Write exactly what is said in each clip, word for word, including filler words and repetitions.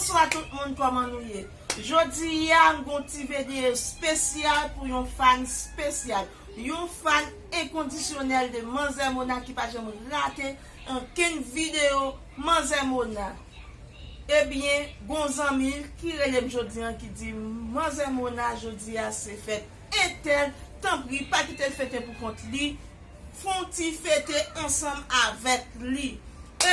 Bonswa tout moun, kòman nou ye? Jodi a, m gon ti videyo espesyal pou yon fan espesyal. Yon fan enkondisyonèl de Manzè Mona ki pa janm rate ankenn videyo Manzè Mona. Ebyen, gon zanmi l ki rele m jodi a ki di, "Manzè Mona, jodi a se fèt entèl, tanpri, pa kite l fete pou kont li, fè yon ti fete ansanm avèk li."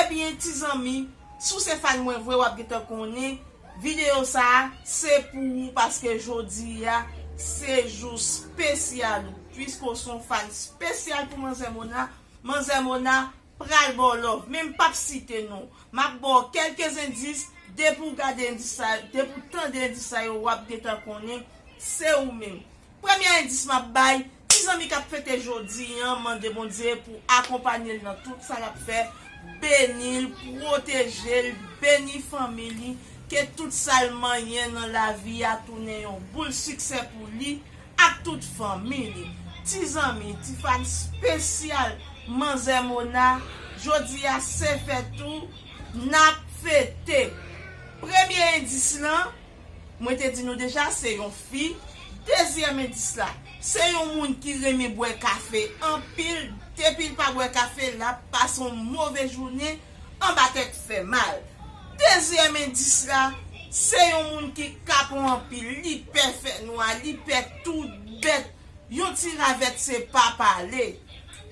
Ebyen, ti zanmi, si w se fan mwen vre, w ap gentan konnen videyo sa a se pou ou, paske jodi a se jou espesyal ou. Piske w se yon fan espesyal pou Manzè Mona, Manzè Mona pral ba w love, men m p ap site non. M ap ba w kèlke endis, depi w gade endis sa, depi w tande endis sa yo, w ap gentan konnen se ou menm. Premye endis m ap bay, ti zanmi k ap fete jodi a, mande Bondye pou akonpanye l nan tout sa l ap fè, beni l, pwoteje l, beni fanmi li, ke tout sa l manyen nan lavi a tounen yon boul siksè pou li ak tout fanmi li. Ti zanmi, ti fan espesyal Manzè Mona, jodi a se fèt ou, n ap fete. Premye endis lan, mwen te di nou deja, se yon fi. Dezyèm endis la, se yon moun ki renmen bwè kafe anpil. Depi l pa bwè kafe, l ap pase yon move jounen anba tèt fè mal. Dezyèm endis la, se yon moun ki kapon anpil, li pè fènwa, li pè tout bèt, yon ti ravèt se pa pale.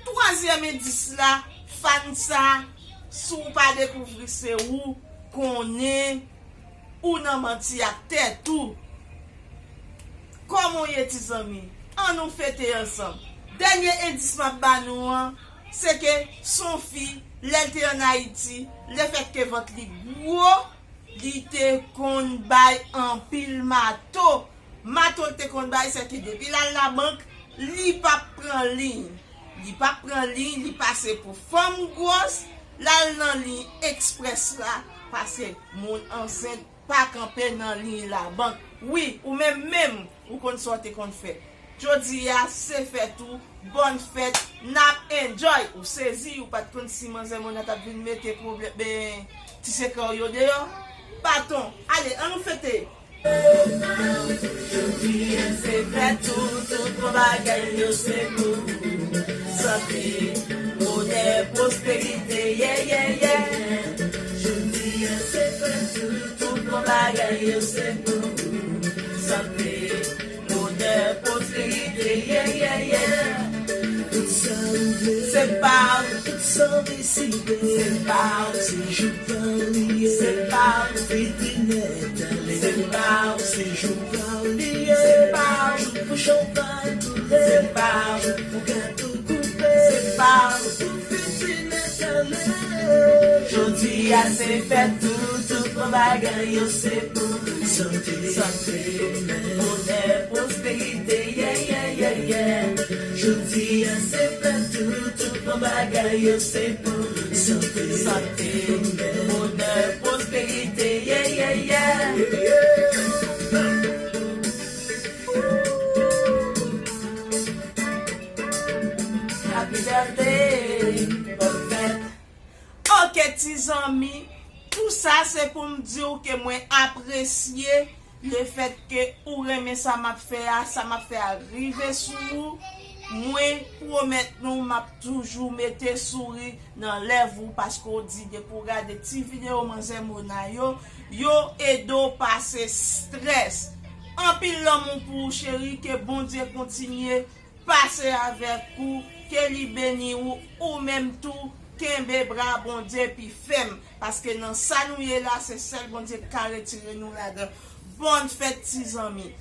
Twazyèm endis la, fan sa, si w pa dekouvri se ou, konnen ou nan manti ak tèt ou. Kòman w ye, ti zanmi? Ann nou fete ansanm. Dènye endis m ap ba nou an, se ke se yon fi, lè l te ann Ayiti, lefètke vant li gwo, li te konn bay anpil mato. Mato l te konn bay, se ke depi l al labank, li p ap pran liy. Li p ap pran liy, li pase pou fanm gwòs, l al nan liy eksprès la, paske moun ansent pa kanpe nan liy labank. Wi, ou menm menm, ou konn sa w te konn fè. Jodi a, se fèt ou, bòn fèt, n ap enjoy. Ou sezi, ou pa t konn si Manzè Mona t ap vin mete pwoblèm, ben, ti sekrè w yo deyò. Baton, ale, ann nou fete. Jodi a se fèt ou, tout bon bagay yo se pou ou. Sante, bonè, pwosperite, yeah, yeah, yeah. Jodi a se fèt ou, tout bon bagay yo se pou ou. Sante, bonè, pwosperite, yeah, yeah, yeah. Tout sa ou vle, se pa ou. Tout sa w deside, se pa ou. Se jou pa w li ye, se pa ou. Fete nèt ale, se pa ou. Se jou pa w li ye, se pa ou. Jou pou chanpay boule, se pa ou. Jou pou gato koupe, se pa ou. Pou fete nèt ale. Jodi a se fèt ou, tout bon bagay yo se pou ou. Sante, sante, bonè, pwosperite, yeah, yeah, yeah, yeah. Jodi a se fèt ou, tout bon bagay yo se pou ou. Sante, sante, bonè, pwosperite, yeah, yeah, yeah. Happy birthday, bòn fèt. Ok, ti zanmi, tou sa se pou m di w ke mwen apresye lefètke ou renmen sa m ap fè a, sa m ap fè a rive sou ou. Mwen pwomèt nou, m ap toujou mete souri nan lèv ou, paske w di depi w gade ti videyo Manzè Mona yo, yo ede w pase estrès. Anpil lanmou pou ou, cheri, ke Bondye kontinye pase avèk ou, ke li beni ou, ou menm tou, kenbe bra Bondye pi fèm, paske nan sa nou ye la, se sèl Bondye k ka retire nou ladan. Bòn fèt, ti zanmi.